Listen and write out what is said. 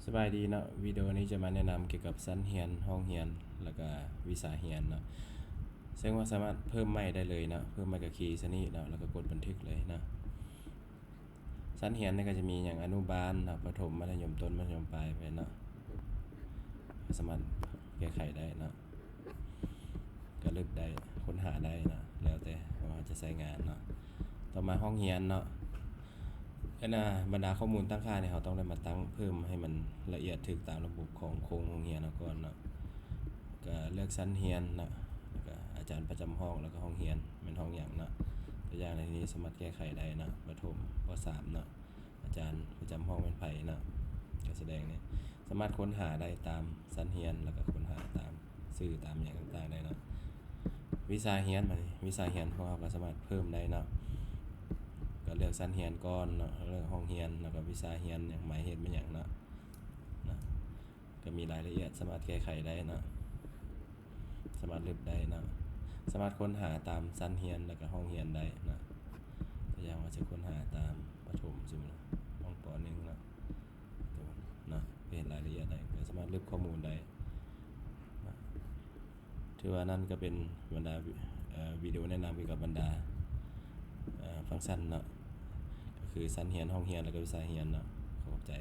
ສະບາຍດີເນາະ, ວິດີໂອນີ້ຈະມາແນະນຳກ່ຽວກັບຊັ້ນຮຽນ, ຫ້ອງຮຽນ ແລ້ວກະວິຊາຮຽນເນາະ, ເຊິ່ງວ່າສາມາດເພີ່ມໃໝ່ໄດ້ເລີຍເນາະ. ເພີ່ມໃໝ່ກະຄີໃສ່ນີ້ເນາະ ແລ້ວກະກົດບັນທຶກເລີຍເນາະ. ຊັ້ນຮຽນນີ້ກະຈະມີຫຍັງ ອະນຸບານເນາະ, ປະຖົມ, ມັດທະຍົມຕົ້ນ, ມັດທະຍົມປາຍໄປເນາະ, ສາມາດແກ້ໄຂໄດ້ເນາະ. ກະລຶບໄດ້, ຄົ້ນຫາໄດ້ເນາະ, ແລ້ວແຕ່ວ່າເຮົາຈະໃຊ້ງານເນາະ. ຕໍ່ມາຫ້ອງຮຽນເນາະ, ອັນນ່າ ບັນດາຂໍ້ມູນຕັ້ງຄ່ານີ້ ເຮົາຕ້ອງໄດ້ມາຕັ້ງເພີ່ມໃຫ້ມັນລະອຽດຖືກຕາມລະບົບຂອງໂຄງໂຮງຮຽນເຮົາກ່ອນເນາະ. ກະເລືອກຊັ້ນຮຽນເນາະ, ແລ້ວກະອາຈານປະຈຳຫ້ອງ ແລ້ວກະຫ້ອງຮຽນແມ່ນຫ້ອງຫຍັງເນາະ. ຕົວຢ່າງໃນທີ່ນີ້ສາມາດແກ້ໄຂໄດ້ເນາະ, ປະຖົມ ປໍສາມເນາະ. ອາຈານປະຈຳຫ້ອງແມ່ນໃຜເນາະ, ການສະແດງນີ້ສາມາດຄົ້ນຫາໄດ້ຕາມຊັ້ນຮຽນ ແລ້ວກະຄົ້ນຫາຕາມຊື່ຕາມຫຍັງຕ່າງໆໄດ້ເນາະ. ວິຊາຮຽນ ບາດນີ້ວິຊາຮຽນຂອງເຮົາກະສາມາດເພີ່ມໄດ້ເນາະ, ກະເລືອກຊັ້ນຮຽນກ່ອນເນາະ, ເລືອກຫ້ອງຮຽນ ແລ້ວກະວິຊາຮຽນຫຍັງ ໝາຍເຫດແມ່ນຫຍັງເນາະ, ນະ ກະມີລາຍລະອຽດ ສາມາດແກ້ໄຂໄດ້ເນາະ, ສາມາດລຶບໄດ້ເນາະ, ສາມາດຄົ້ນຫາຕາມຊັ້ນຮຽນ ແລ້ວກະຫ້ອງຮຽນໄດ້ເນາະ. ຕົວຢ່າງວ່າຈະຄົ້ນຫາຕາມປະຖົມ ສົມມຸດ ຫ້ອງ ປໍໜຶ່ງເນາະ, ເນາະ ເຮັດລາຍລະອຽດໄດ້, ກະສາມາດລຶບຂໍ້ມູນໄດ້ເນາະ. ຖືວ່ານັ້ນກະເປັນບັນດາ ເອີ ວິດີໂອແນະນຳກ່ຽວກັບບັນດາ ເອີ ຟັງຊັນເນາະ, ກະຄືຊັ້ນຮຽນ, ຫ້ອງຮຽນ ແລ້ວກະວິຊາຮຽນເນາະ. ຂໍຂອບໃຈ.